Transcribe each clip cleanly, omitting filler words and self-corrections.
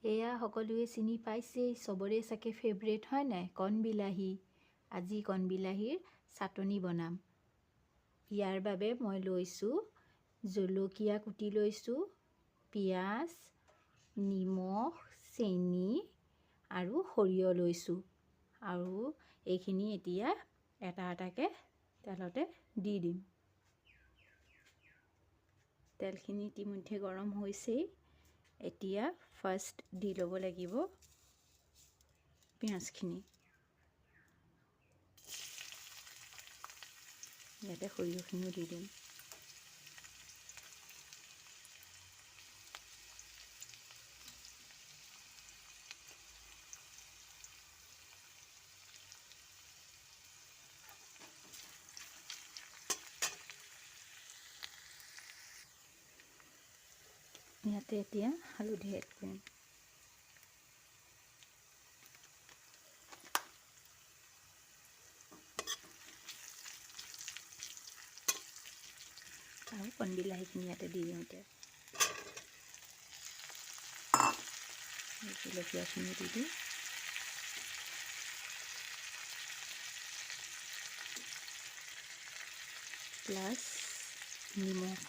এয়া সকলোৱে চিনি পাইছেই, চবৰে চাগে ফেভৰেট হয় নাই? কণবিলাহী। আজি কণবিলাহীৰ চাটনি বনাম। ইয়াৰ বাবে মই লৈছোঁ জলকীয়া কুটি লৈছোঁ, পিঁয়াজ, নিমখ, চেনি আৰু সৰিয়হ লৈছোঁ। আৰু এইখিনি এতিয়া এটা এটাকৈ তেলতে দি দিম। তেলখিনি ইতিমধ্যে গৰম হৈছেই। এতিয়া ফাৰ্ষ্ট দি ল'ব লাগিব পিঁয়াজখিনি, ইয়াতে সৰিয়হখিনিও দি দিম। ইয়াতে এতিয়া হালধি এড কৰিম। আৰু কণবিলাহীখিনি ইয়াতে দি দিওঁ। এতিয়া জলকীয়াখিনি দি দিওঁ। প্লাছ নিমখ।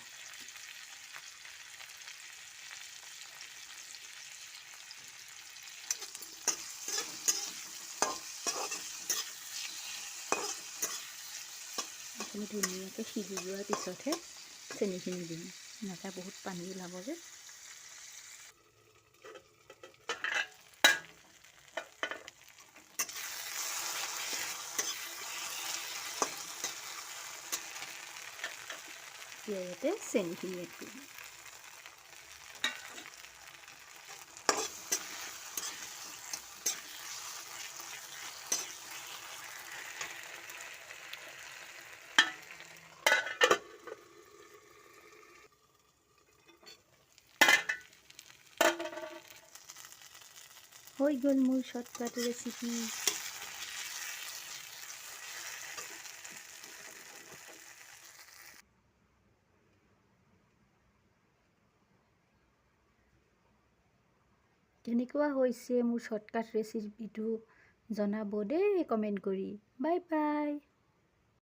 এইখিনি ধুনীয়াকৈ সিজি যোৱাৰ পিছতহে চেনিখিনি দিম, নহ'লে বহুত পানী ওলাব যে। এতিয়া ইয়াতে চেনিখিনি এড কৰিম। হৈ গ'ল মোৰ শ্বৰ্টকাট ৰেচিপি। কেনেকুৱা হৈছে মোৰ শ্বৰ্টকাট ৰেচিপিটো জনাব দেই কমেণ্ট কৰি। Bye bye.